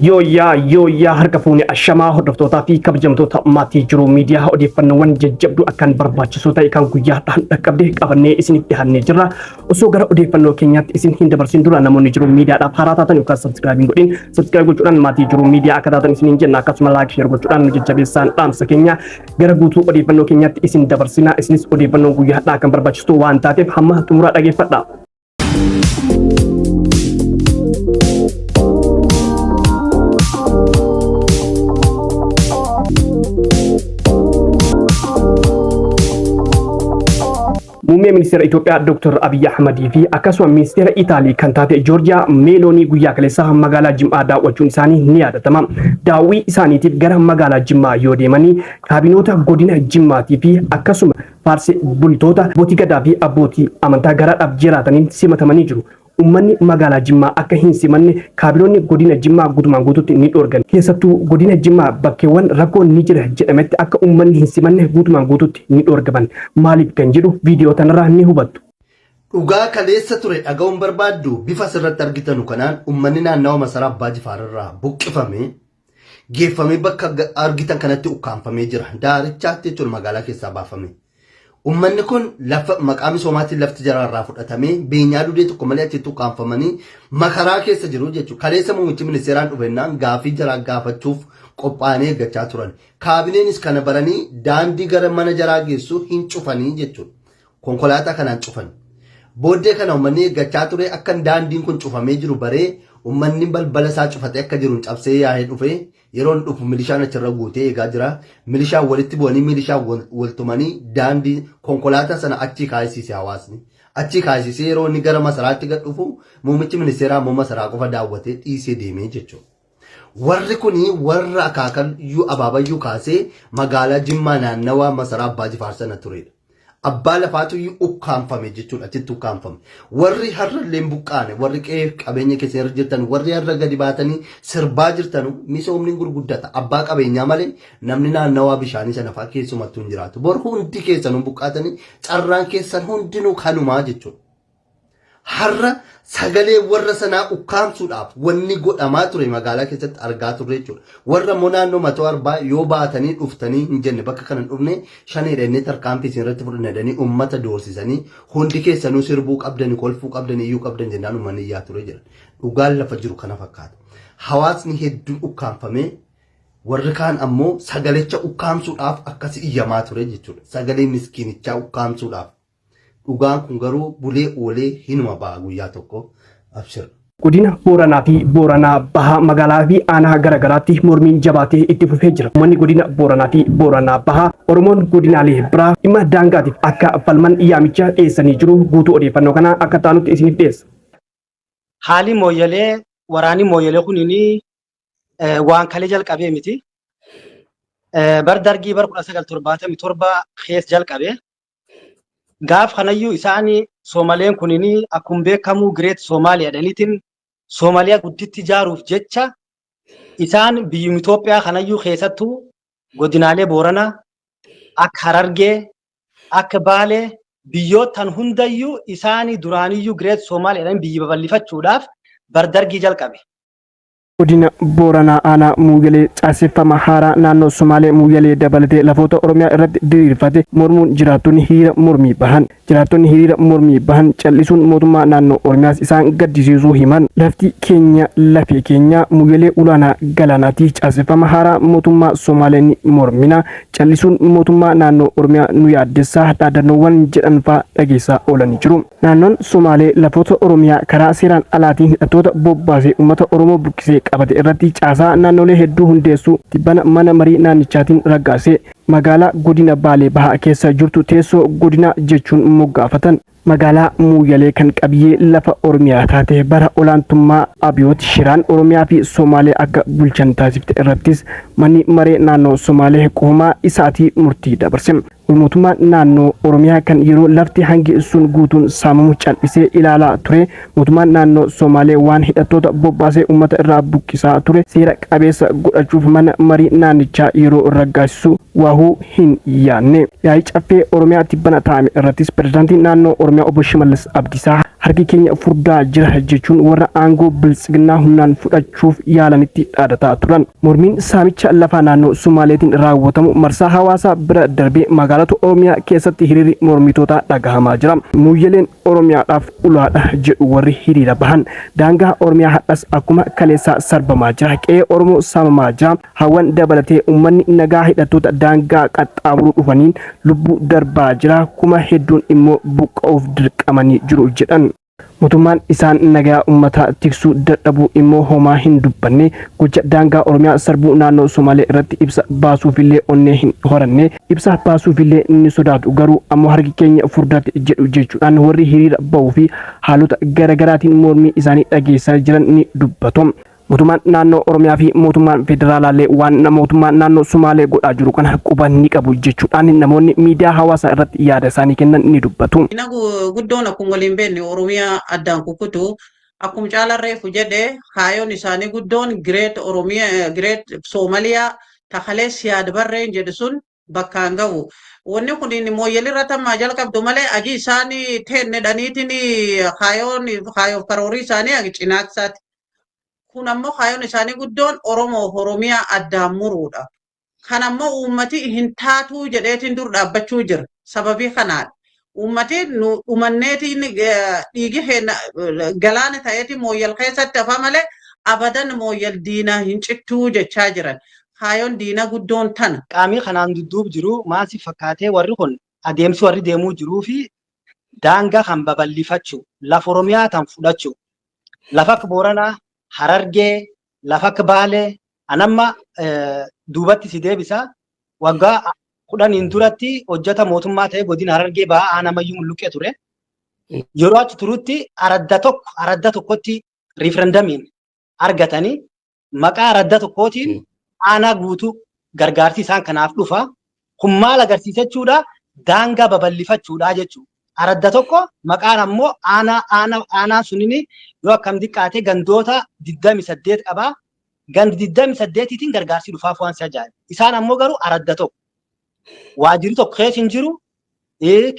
Yooyyaa yooyyaa harka fuune ashamaa hordoftootaa fi kabajamtoota maatii jiruu miidiyaa odeeffannoowwan jajjabduu akkaan barbaachisoo ta'e kan guyyaadhaan dhaqqabde qabannee isiniif dhiyaannee jirra. Osoo gara odeeffannoo keenyaatti isin hin dabarsin dura namoonni jiruu miidiyaadhaaf haaraa taatan yookaan sabskraayibii hin godhin sabskraayib gochuudhaan maatii jiruu miidiyaa akka taatan isiniin jenna akkasuma laayik sheer gochuudhaan nu jajjabeessaan dhaamsa keenya gara guutuu odeeffannoo keenyaatti isin dabarsina isinis odeeffannoon guyyaadhaa kan barbaachistu waan taateef hamma xumuraa dhageeffadha. Muummee Ministeera Itoophiyaa Dr. Abiyyi Ahmadii fi akkasuma Ministeera Itaalii kan taate Joorjiyaa Meeloonii guyyaa kaleessaa magaalaa Jimmaa daawwachuun isaanii ni yaadatama. Daawwii isaaniitiif gara magaalaa Jimmaa yoo deemanii kaabinoota godina Jimmaatii fi akkasuma faarsee bultoota abbootii gadaa fi abbootii amantaa garaadhaaf jiraataniin simatamanii jiru. Uummanni magaalaa Jimmaa akka hin simanne kaabinoonni godina Jimmaa guutumaan guutuutti ni dhoorgan. Keessattuu godina Jimmaa bakkeewwan rakkoon ni jira jedhametti akka uummanni hin simanne guutumaan guutuutti ni dhoorgaman. Maaliif kan jedhu viidiyoo tanarraa ni hubattu. Dhugaa kaleessa ture dhaga'uun barbaaddu bifa asirratti argitanu kanaan uummanni naannawa masaraa Abbaa Jifaar irraa buqqifame geeffamee bakka argitan kanatti ukkaamfamee jira. Daarichaatti jechuun magaalaa keessaa baafame. Uummanni kun lafa maqaa misoomaatiin lafti jaraa irraa fudhatamee beenyaa dudee tokko malee achitti ukkaamfamanii makaraa keessa jiru jechuudha. Kaleessa muummichi ministeeraan dhufennaan gaafii jaraa gaafachuuf qophaa'anii eeggachaa turan. Kaabineenis kana baranii daandii gara mana jaraa geessu hin cufanii jechuudha. Konkolaataa kanaan cufan. Booddee kana uummanni eeggachaa ture akka daandiin kun cufamee jiru baree uummanni balbala isaa cufatee akka jiru cabsee yaa'ee dhufee Yeroo inni dhufu milishaan achirra guutee eegaa jira. Milishaan walitti bu'anii milishaan wal tumanii daandii konkolaataa sana achii kaayisiise hawaasni. Achii kaayisiisee yeroo inni gara masaraatti gad dhufu muummichi ministeeraa immoo masaraa qofa daawwatee dhiisee deemee jechuudha. Warri kuni warra akaakayyuu abaabayyuu kaasee magaalaa Jimmaa naannawaa masaraa Abbaa Jifaar sana turedha. Abbaa lafaatu iyyuu ukkaamfame jechuudha achitti ukkaamfame. Warri har'a illee hin buqqaane, warri qe'ee qabeenya keessa irra jirtan, warri har'a gadi baatanii sirbaa jirtanu misoomni gurguddata. Abbaa qabeenyaa malee namni naannawaa bishaanii sana fa'aa keessumattuu hin jiraatu. Bor hundi keessanuu buqqaatanii carraan keessan hundinuu kanumaa jechuudha. Har'a sagalee warra sanaa ukkaamsuudhaaf wanni godhamaa ture magaalaa keessatti argaa turre jechuudha. Warra immoo naannoo matoo arbaa yoo baatanii dhuftanii hin jenne bakka kana hin dhufne shaneedha inni tarkaanfii isin irratti fudhanna jedhanii uummata doorsisanii hundi keessanuu sirbuu qabdani kolfuu qabdani iyyuu qabdan jennaan uummanni iyyaa ture jedhan. Dhugaan lafa jiru kana fakkaata. Hawaasni hedduun ukkaamfamee warri kaan ammoo sagalecha ukkaamsuudhaaf akkasi iyyamaa ture jechuudha. Sagalee miskiinichaa ukkaamsuudhaaf. Dhugaan kun garuu bulee oolee hinuma ba'a guyyaa tokko. Abshir. Godina Booranaa fi Booranaa Bahaa magaalaa fi aanaa garaagaraatti mormiin jabaatee itti fufee jira. Uummanni godina Booranaa fi Booranaa Bahaa Oromoon godinaalee biraa dhimma daangaatiif akka falman yaamicha dhiyeessanii jiru. Guutuu odeeffannoo kanaa akka taanutti isiniif dhiyeessa. Haali mooyyalee waraanni mooyyalee kunini waan kalee jalqabee miti. Bar dargii bar 1977 keessa jalqabe. Gaaf kanayyuu isaan Soomaleen kunin akkuma beekamu Great Somalia jedhaniitiin Soomaliyaa gudditti ijaaruuf jecha isaan biyyuma Itoophiyaa kanayyuu keessattuu godinaalee Booranaa akka Harargee akka Baalee biyyoottan hundayyuu isaanii duraaniyyuu Great Somalia jedhanii biyyi babal'ifachuudhaaf bardargii jalqabe. Godina Booranaa Aanaa Muuyalee caaseffama haaraa naannoo Sumaalee Muuyalee dabalatee lafoota Oromiyaa irratti diriirfate mormuun jiraattonni hiriira mormii bahan. Jiraattonni hiriira mormii bahan cal'isuun mootummaa naannoo Oromiyaas isaan gaddisiisuu himan. Lafti keenya lafee keenya, Muuyalee ulaanaa galaanaati, caaseffama haaraa mootummaa Somaalee ni mormina, cal'isuun mootummaa naannoo Oromiyaa nu yaaddessa dhaadannoowwan jedhan faa dhageessaa oolanii jiru. Naannoon Somaalee lafoota Oromiyaa karaa seeraan alaatiin hidhattoota bobbaasee uummata Oromoo buqqisee qabate irratti caasaa naannolee hedduu hundeessuu tibbana mana marii naannichaatiin raggaasise. Magaalaa Godina Baalee Bahaa keessa jirtu teessoo godinaa jechuun moggaafatan. Magaalaa Muuyalee kan qabiyyee lafa Oromiyaa taate bara olaantummaa Abiyoot shiraan Oromiyaa fi Somaalee akka bulchan taasifte irrattis manni maree naannoo Somaalee qohumaa isaatii murtii dabarse. Mootummaan naannoo Oromiyaa kan yeroo lafti hangi sun guutuun saamamu cal'isee ilaalaa ture, mootummaan naannoo Somaalee waan hidhattoota bobbaasee uummata irraa buqqisaa ture seera qabeessa godhachuuf mana marii naannichaa yeroo raggaasisu waahuu hin yaadne. Yaa'ii Caffee Oromiyaa tibbana taa'ame irrattis Pirezidaantiin naannoo Oromiyaa Obbo Shimallis Abdiisaa Harki keenya furdaa jira jechuun warra aangoo Biltsiginnaa humnaan fudhachuuf yaalanitti dhaadataa turan. Mormiin saamicha lafaa naannoo Sumaaleetiin raawwatamu marsaa hawaasaa bira darbee magaalota Oromiyaa keessatti hiriirri mormitootaa dhagahamaa jira. Muuyyaleen Oromiyaadhaaf ulaadha jedhu warri hiriira bahan. Daangaa Oromiyaa hadhas akkuma kaleessaa sarbamaa jira. Qe'ee Oromoo saamamaa jira. Hawwan dabalatee uummanni nagaa hidhattoota daangaa qaxxaamuruu dhufaniin lubbuu darbaa jira. Kuma hedduun immoo buqqa'uuf dirqamanii jiru jedhan. Mootummaan isaan nagaa uummataa tiksuu dadhabuu immoo homaa hin dubbanne. Gocha daangaa Oromiyaa sarbuu naannoo Somaalee irratti ibsa baasuufillee onnee hin horanne. Ibsa baasuufillee ni sodaatu, garuu ammoo harki keenya furdaatti jedhu jechuudhaan warri hiriira bahuu fi haalota garaagaraatiin mormii isaanii dhageessaa jiran ni dubbatu. Mootummaan naannoo Oromiyaa fi mootummaan federaalaallee waan mootummaan naannoo Sumaalee godhaa jiru kana quba ni qabu jechuudhaan namoonni miidiyaa hawaasaa irratti yaada isaanii kennan ni dubbatu. Ina guddoon akkuma waliin beekne Oromiyaa addaan kukkutu, akkuma caalaan reefu jedhe, kaayoon isaanii guddoon Great Oromiyaa, Great Soomaliyaa takalee siyaad barreen jedhu sun bakkaan gahu. Wanni kun mooyyalii tammaa jalqabdu malee agi isaanii teenne dhaniitiin kaayoon kaayoof karoorii isaanii agi cinaaksaati. Kun ammoo kaayoon isaanii guddoon Oromoo Oromiyaa addaan muruudha. Kan ammoo uummati hin taatuu jedheetiin dur dhaabbachuu jira. Sababii kanaadha. Uummati nu dhumanneetiin dhiigi keenya galaana ta'eetiin mooyyal keessatti hafa malee abadan mooyyal diinaa hin cittuu jechaa jiran. Kaayoon diina guddoon tana. Qaamii kanaan dudduub jiru maal si fakkaatee? Warri kun adeemsi warri deemuu jiruu fi daangaa kan babal'ifachuu, lafa Oromiyaa tan fudhachuu, lafa akka Booranaa, Harargee, lafa akka Baalee. Anamma duubatti si deebisa, waggaa 10n duratti hojjeta mootummaa ta'e godina Harargee Bahaa aanaa Mayyuu Mulluqqee ture. Yeroo achi turutti aradda tokko aradda tokkotti referendum iin argatanii maqaa aradda tokkootiin aanaa guutuu gargaarsi isaan kanaaf dhufa. Kun maal agarsiisa jechuudha? Daangaa babal'ifachuudha jechuudha. Aradda tokko maqaan ammoo aanaa aanaa aanaan sunini yoo akkam xiqqaate gandoota 28 qabaa. Gandi 28tiin gargaarsi dhufaaf waan si ajaa'iba. Isaan ammoo garuu aradda tokko. Waajjirri tokko keessa hin jiru.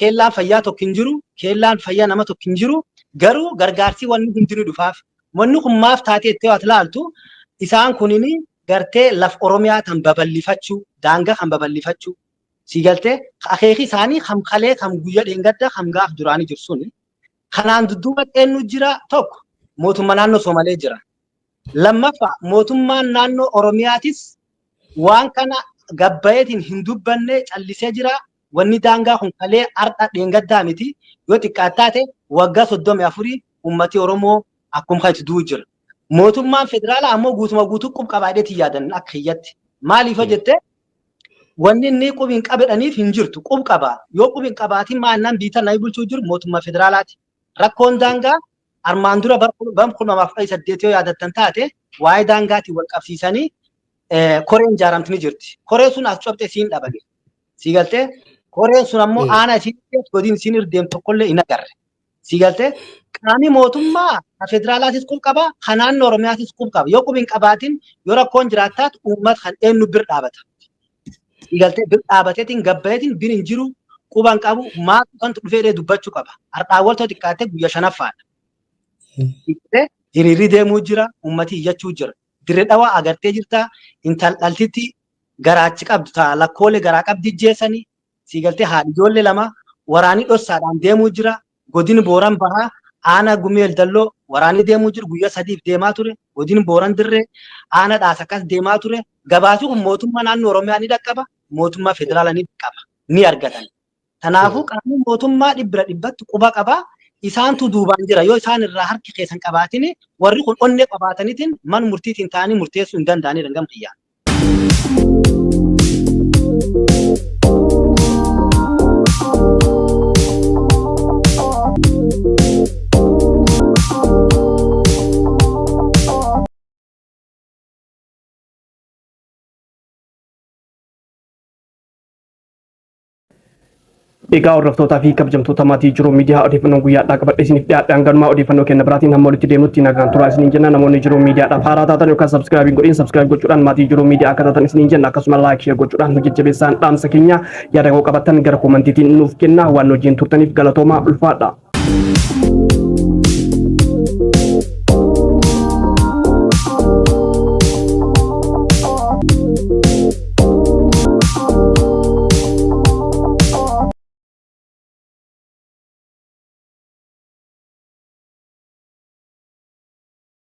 Keellaan fayyaa tokko hin jiru. Keellaan fayyaa nama tokko hin jiru. Garuu gargaarsi wanni hundinuu dhufaaf. Wanni kun maaf taatee itti yoo ilaaltu, isaan kunini gartee laf Oromiyaa tan babal'ifachuu, daangaa kan babal'ifachuu. Si galtee, akeeki isaanii kam kalee, kam guyyaa dheengadda, kam gaaf duraanii jiru suni. Kanaan dudduuba eenyu jira? Tokko, mootummaa naannoo Soomalee jira. Lammaffaa, mootummaan naannoo Oromiyaatis waan kana gabbayeetiin hin dubbanne, callisee jira. Wanni daangaa kun kalee har'a dheengaddaa miti. Yoo xiqqaat taate waggaa 34 uummati Oromoo akkuma kan itti du'u jira. Mootummaan federaalaa ammoo guutuma guutuu qub qabaadheetiin yaadan akka hiyyatti. Maaliif jettee, wanni inni qub hin qabedhaniif hin jirtu. Qub qaba. Yoo qub hin qabaatin maal biitan namni bulchuu jiru mootummaa federaalaati. Rakkoon daangaa armaan dura bara 2018 yoo yaadattan taate, waa'ee daangaatiin wal qabsiisanii koreen ijaaramti ni jirti. Koreen sun as cobxe siin dhabame. Si galtee, koreen sun ammoo aanaa isiin deemtu, godin isiin irra deemtu tokkollee hin agarre. Si galtee, qaamni mootummaa ka federaalaatis qub qaba, ka naannoo Oromiyaatis qub qaba. Yoo qub hin qabaatin, yoo rakkoon jiraattaat uummata kan eenyu bir dhaabata? Si galtee, bir dhaabateetiin gabbayeetiin bir hin jiru, quban qabu, maaltu kantu dhufee dubbachuu qaba. Har'aa waltoo xiqqaattee guyyaa shanaffaadha. Hiriirri deemuu jira, uummati iyyachuu jira. Dirree Dhawaa agartee jirta, intal dhaltitti garaachi qabdu ta'a lakkoolee garaa qabdi jeessanii, si galtee, haadhi ijoollee lama waraanii dhossaadhaan deemuu jira. Godin Booran Bahaa aanaa Gumeel Dalloo waraanni deemuu jiru guyyaa 3f deemaa ture. Godin Booran Dirree aanaa Dhaas akkas deemaa ture. Gabaasni kun mootummaa naannoo Oromiyaa ni dhaqqaba, mootummaa federaalaa ni dhaqqaba, ni argatan. Kanaafuu qaamni mootummaa dhibbira dhibbatti quba qaba. Isaantu duubaan jira. Yoo isaan irraa harki keessan qabaatin, warri kun onnee qabaataniitiin man murtiitiin ta'anii murteessuu hin danda'anidha gama kiyyaan. Egaa hordoftootaa fi kabajamtoota maatii Jiruu Miidiyaa, odeeffannoo guyyaadhaa qabadhe isiniif dhiyaadhe hanganumaa. Odeeffannoo kenna biraatiin hamma walitti deemnutti nagaan turaa isiniin jenna. Namoonni Jiruu Miidiyaadhaaf haaraa taatan yookaan subscribe godhin, subscribe gochuudhaan maatii Jiruu Miidiyaa akka taatan isiniin jenna. Akkasuma like, share gochuudhaan nu jajjabeessaan dhaamsa keenya. Yaada koo qabattan gara comment iitiin nuuf kenna. Waan nu wajjin turtaniif galatoomaa, ulfaadha.